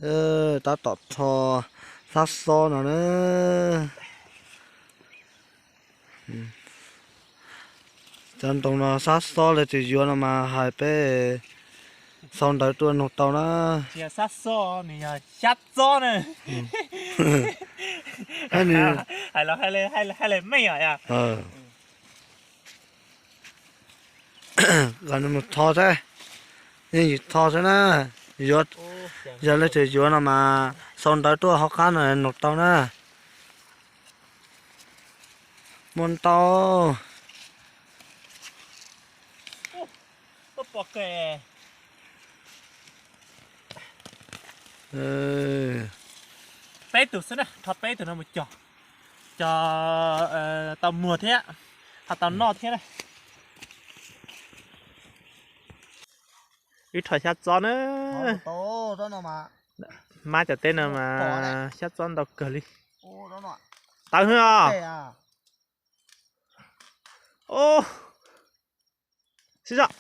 Tab tom rho sab xob no na. Cov ntoo no sab xob lawv tsis yuav no mas hais peb sau ntawv tuaj nug tau na. Sab xob nws yog xyab txob na. Hais los hais li meej os. Mus tho thiab, yeej yim tho thiab na. Yuav, yog leej twg yuav no mas sau ntawv tuaj hauv qab no nug tau na. Muaj ntau. Peb tug xwb na, rho peb tug no mus cog, cog tau muag thiab, ho tau noj thiab na. Wb rho xyab txob na. Mab cov teb no mas xyab txob ntau kawg li. Tawv hwv os. Sib zam.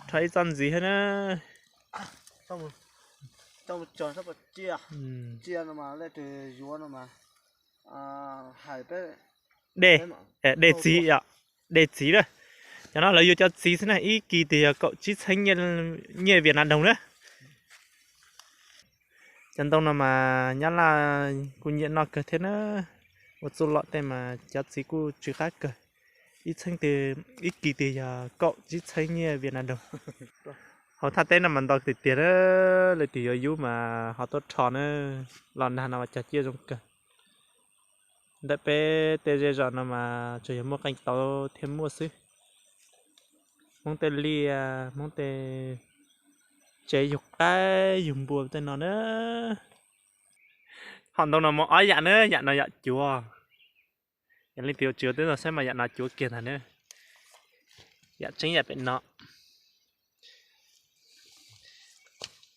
Rho ib txoj ntxiv thiab na. Dej, dej txiv, dej txiv na. Cov no lawv yuav cov txiv xwb na, ib kis tias yog kaum tsib txheeb nyiaj Vias Nas Doog na. Cov ntoo no mas Nyab Laj kuj nyiam noj kawg thiab na. Ua txuj lom tej mas cov txiv kuj tsw qab kawg. Ib txheeb, ib kis tias yog kaum tsib txheeb nyiaj Vias Nas Doog. Hauv thaj teb no mas ntau tiag tiag na, leej twg yuav yub mas ho tuaj rho na. Los nag no mas cog ciaj zoo kawg. Ntawm peb tej zej zos no mas tsuas yog muaj qee tauv thiaj muaj xwb. Hmoob tej liaj, Hmoob tej tsev yug qaib yug npua tej no na. Hom ntoo no muaj ob yam na, yam no yam cuav. Yam leej twg yuav tsis yuav twb txhob saib mas yam no cuav kiag ntag na. Yam tseeb yam pem no.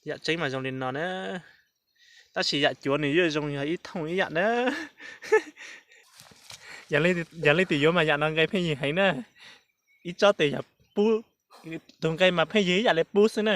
Yam tseeb mas zoo li no na. Tab sis yam cuav nws yuav zoo yog ib thooj ib yam na. Yam leej twg yuav mas yam no nqe pheej yig heev na. Ib tsob tes yog pub, tus nqe mas pheej yig ib yam li pub xwb na.